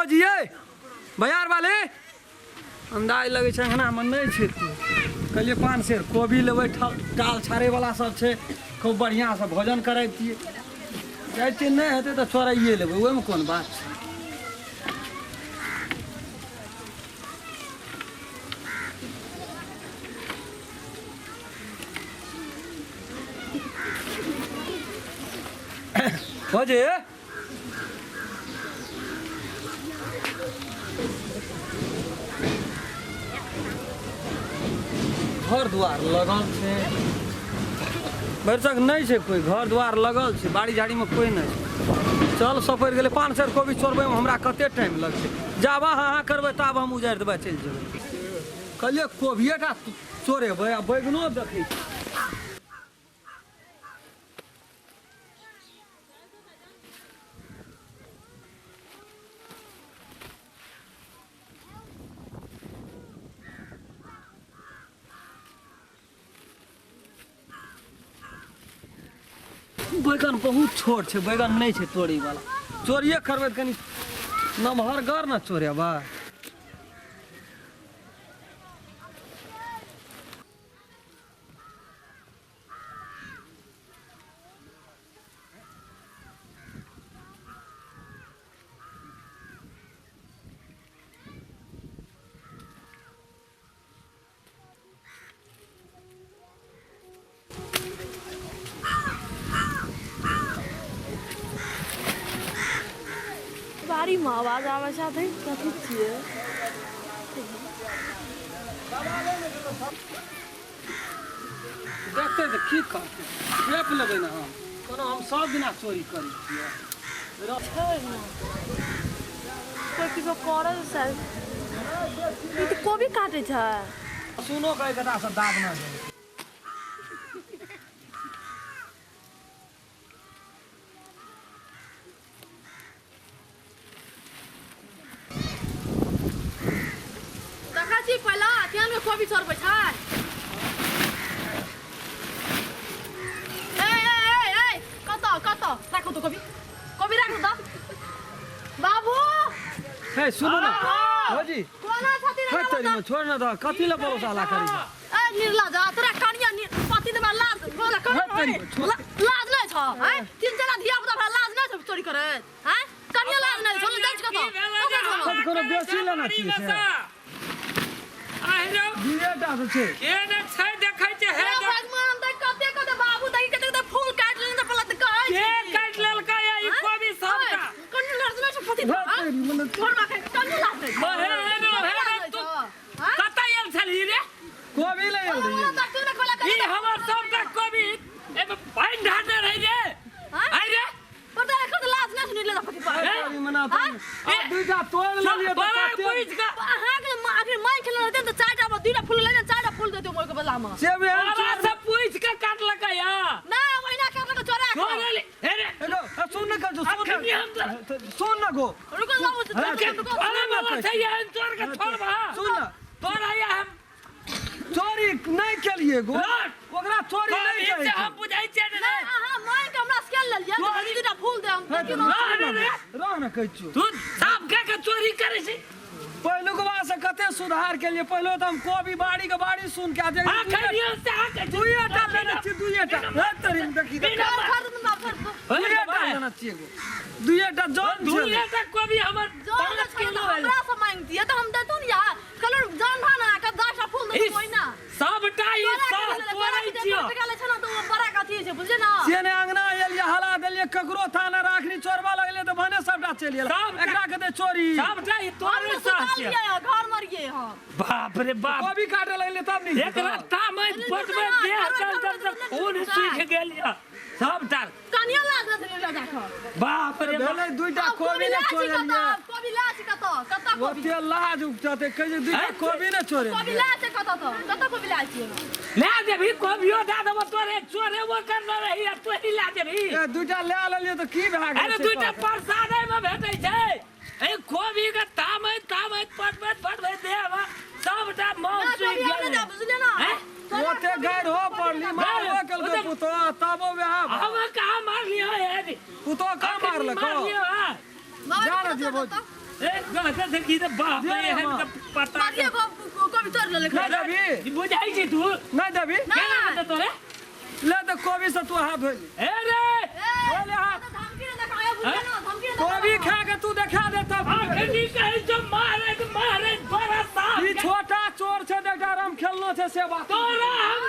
भौजी यै भैयार वाले अन्दाज लगै छै अंगनामे नहि छै कोइ। कहलियै पाँच सेर कोबी लेबै, टाल छाड़ैवला सब छै, खूब बढ़िआँसँ भोजन करैतियै। जाइ छियै, नहि हेतै तऽ चोराइए लेबै, ओहिमे कोन बात छै। भौजी घर दुआर लगल छै, भरिसक नहि छै कोइ, घर दुआर लगल छै, बाड़ी झाड़ीमे कोइ नहि छै। चल सपरि गेलै। पाँच सेर कोबी चोरबैमे हमरा कते टाइम लगतै? जाब अहाँ अहाँ करबै ताब हम उजाड़ि देबै, चलि जेबै। कहलियै कोबिए टा चोरेबै आ बैगनो देखै छी। बैगन बहुत छोट छै, बैगन नहि छै तोड़ैवला। चोरिए करबै तऽ कनि नमहरगर ने चोरेबै। बाड़ीमे आवाज आबै छै, अभी कथी छियै? देखतै तऽ की कहतै? खेप लेबै ने हम। कोनो हम सब दिना चोरी करै छियै? छै ने कोइ किछो करल शायद। ई तऽ कोबी काटै छै। सुनो कहि कटा से दाब न जाय। देखै छी पहिला केहन के कोबी चोरबै छै। ए ए ए ए, कतऽ कतऽ राखू तऽ कोबी, कोबी राखू तऽ बाबू। हे सुनू ने भौजी। कोना छथिन? हे तेरी में छोड़ न दह, कथी ले बोलो साला करी छै? ए निर्ला जा, तोरा कनिया पति देबा लाज बोला कर। हे तेरी में छोड़। लाज नहि छ? हैं, तीन चार धिया पुता भरा लाज नहि छ चोरी करे? हैं, कनिया लाज नहि छ? जाइ छ कतऽ कतऽ छौ? कथी कोनो बेसी लेना छियै से? दुइए टा से छै। के ने छै देखै छै हे। हे भगवान, देख कते कते बाबू, देख कते कते फूल काटि लेने, तऽ पलट कहै के छी। काटि लेलकै या ई कोबी सबटा? कनिया लाज नहि छ पति हे तेरी मने छोड़ माखे, कनिया लाज नहि छ? हे हे रे, हे रे, तू हैं? कतऽ आयल छलही रे? कोबी ले आयल रहियै। ई हमर सबटा कोबी एहिमे पानि ढारने रहै रे। आइ रे। हे तेरी मने अपन आ दुइटा तोड़ि लेलियै तऽ तोरा कते बुझि कऽ से भी हम तोरा से पूछि कऽ काटलकै या छोड़ल हे रे। एगो ए, सुन न कजो, सुन अखनी हम न, सुन न गो। अरे बाबा छै एहन चोर के छोड़बा? सुन न। तोरा या हम चोरी नहि केलिए गो। लौट। ओकरा चोरी नहि कोबी कहै से छै। हम बुझै छियै ने। हे तऽ रह रह रे। न, रह न, कहै छियौ। तू साफ कए के चोरी करै छी। पहिलुकवा से कते सुधार केलिए। पहिले तऽ हम कोबी बाड़ी के बाड़ी सुन के आ जे अखनी हम से अहाँ के दुइए टा लेने छियै, दुइए टा। हे तोरी में देखी तऽ दुइए टा लेने छियै गो, दुइए टा जन छलै। दुइए टा कोबी हमर 5 किलो भेलै। हमरा से मांगतियै तऽ हम देतौ ने यार। कहलहुँ जान भाना के 10टा फूल देतौ ओहिना। सबटा ई सब तोड़ै छियौ। से ने अंगना एलियै, हला देलियै, ककरो थाना राखनी, चोरबा लगलियै तऽ भने सबटा चलि गेल। एकरा के दे चोरी। सबटा ई तोड़ै सह छियौ। घर मरिए हम। बाप रे बाप। कोबी काटे लगलियै तब नीक। एक रत्ता में पटबै देह चल चल चल खून सूखि गेल यऽ सबटा। कनिया लाज नहि जाकऽ। बाप रे बाप। भेलै दुइटा कोबी ने चोरेलियै। कोबी लाज कतऽ कतऽ कोबी? ओते लाज उपजतै, कहै छै दुइटा कोबी ने कोबी चोरेलियै। लाज कतऽ तऽ कतऽ कोबी लाज छियै? लए देबही कोबियो दए देबो तोरे। चोरेबो करने रही आ तोही लए देबही? ए, दुइटा लए लेलियै तऽ की भए गेल अरे से दुइटा कहऽ। प्रसादे में भेटै छै। ए कोबी के तामैत तामैत पटबैत पटबैत देह में सबटा मांस सूखि गेल। बुझलियै ना? हैं? ओते गैर हो पड़ली, मारबो केलकै पुतोह, तबो वएह बात। हम कहाँ मारलियो हे? पुतोह कहाँ मारलको? मारलियो हा। जा ने दियौ भौजी। ए कहते देखी त बाप रे दे एहन माँ। के पता बाकी को कोबी तोड़ लेलक। नहि देबही? बुझाइ छी तू नहि देबही? केना हेतै तोरे? ले तऽ कोबी से तू हाथ धोइ ले। ए रे धोइ ले हाथ। धमकी ने देखायो बुझलियै ना, धमकी ने। कोबी खा के तू देखा दे तब। अखनी कहै छौ मारे मारे तोरा साफ ई छोटा चोर छै देखा राम खेलनो छै से बात। तोरा हम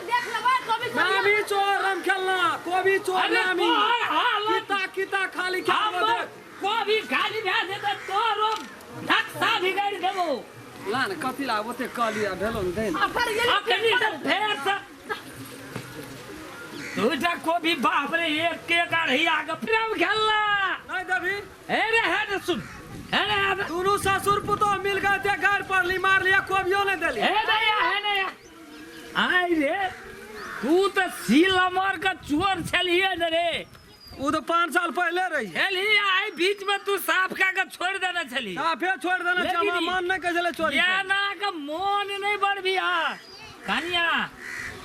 देख लेबै कोबी। नामी चोर राम खेलना कोबी चोर। अरे नामी तोहर हालत किता किता खाली खा। हमर कोबी खाली भए जेतै, तोरो नक्शा बिगाड़ि देबौ। ला ने, कथी ला ओते कहलियै भेलो ने, दे ने। अखनी तऽ फेर से दूटा कोबी, बाप रे, एक एक अढ़ैया के प्रेम खेलना। नहि देबही? हे रे हे रे, सुन हे रे हे रे। दुनू ससुर पुतोह मिल के ते गारि पड़ली, मारलिया, कोबियो नहि देली। हे नैया, हे नैया, आइ रे, तू तऽ सील अमर के चोर छलिहे ने रे। ओ तऽ 5 साल पहिले रही। छलही, आइ बीच में तू साफ कए के छोड़ि देने छलही। साफे छोड़ि देने छै। लेकिन हमरा मन नहि कहै छलै चोरी कर। एना के मोन नहि बढ़बिहा कनिया।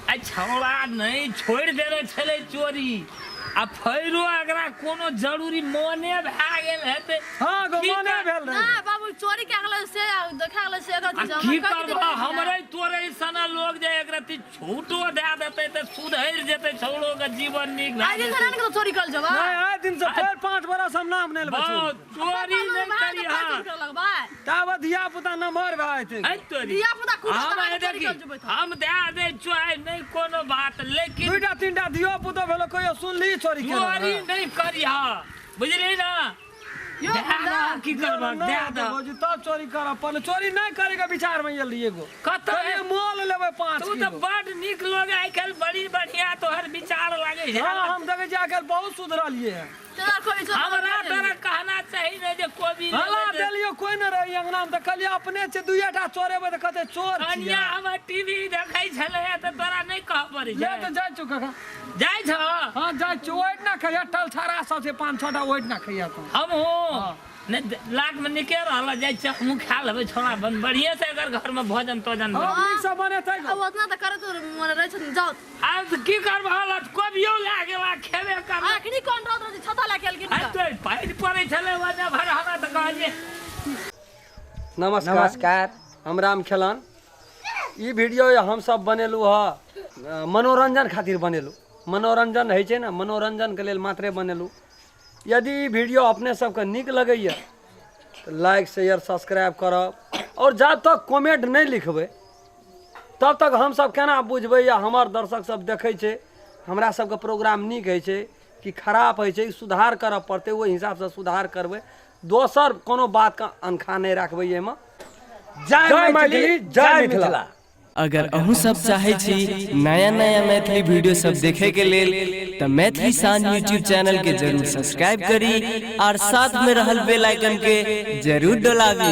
आ छौड़ा नहि छोड़ि देने छलै चोरी, आ फेरो एकरा कोनो जरूरी मोने भए गेल हेतै। हँ गो, की मने भेल ना रहे। बाबू, चोरी के गेलै से देखा गेलै से एकर। आ की करबह, हमरे तोरे सना लोग जे एक रत्ती छूटो दए देतै तऽ सुधरि जेतै, छौड़ो के जीवन नीक भए आइ दिन जेतै। से चोरी कर जबा। नहि, आइ दिन से फेर 5 बरस हम नाम नहि लेबै चोरी। बहुत चोरी नहि करिहा। ताबत धिया पुता नमहर भए जेतै। है तोरी। धिया पुता कुछ हम चोरी देखी, कर जेबै। हम दए दै छियौ आइ, नहि कोनो बात, लेकिन 2टा 3टा धियो पुतो भेलो, कहियो सुनली चोरी केने? चोरी नहि करिहा, बुझली ना? यो दए दह, की करबह, दए दह। भौजी, तब चोरी करब पर चोरी नहि करे के विचार में एली एगो। कतऽ? कहलियै मोल लेबै 5 तू तऽ किलो। बड नीक लोग, आइ काल्हि बड़ी बढ़िया तोहर विचार लागै छै। हाँ, हम देखै छियै आइ काल्हि बहुत सुधरलियै हँ। हमरा तोरा कहना चाही ने जे कोबी हला लेबै तऽ- देलियो, कोइ नहि रही अंगना में, तऽ कहलियै अपने छै, दुइये टा चोरेबै तऽ कते चोर छियै। कनिया हमर टीवी देखै छलै तऽ तोरा नहि कहऽ पड़ै ले छै। तऽ जाइ छौ काका। जाइ छह? हाँ जाइ छौ, ओहि ना खैया, टलछारा सब छै 5-6 टा, ओहि ना खैया तू। हमहूँ नहि लाख में निके रहल, जाइ छियै हमहूँ, खा लेबै छोड़ा बन बढ़िएँ से, अगर घर में भोजन तोजन हम बन। नीक से बनेतै गो। अब उतना तऽ करैत मने रहै छथिन, जाउ। आब तऽ की करबह, हालत कोबियो लए गेला, खेबे करबै। अखनी कोन रहत रहै छता लए गेलखिन? आइ तो पानि पड़ै छलै ओने भर, हमरा तऽ कहलियै। नमस्कार। नमस्कार। हम राम खेलन। ई वीडियो हम सब बनेलहुँ हँ मनोरंजन खातिर बनेलहुँ। मनोरंजन होइ छै ने, मनोरंजनके लेल मात्रे बनेलहुँ। यदि ई वीडियो अपने सबके नीक लगैए तऽ लाइक शेयर सब्सक्राइब करब, आओर जब तक कमेंट नहि लिखबै तब तक हमसब केना बुझबै या हमर दर्शक सब देखै छै हमरा सबके प्रोग्राम नीक होइ छै कि खराब होइ छै, सुधार करऽ पड़तै, ओहि हिसाबसँ सुधार करबै। दोसर कोनो बातके अनखा नहि राखबै एहिमे। जय मैथिली, जय मिथिला। अगर अहूँ सब चाहै छी नया नया मैथिली वीडियो सब देखे के लेल तऽ मैथिली शान यूट्यूब चैनल के जरूर सब्सक्राइब करी और साथ में रहल बेल आइकन के जरूर डोलाबी।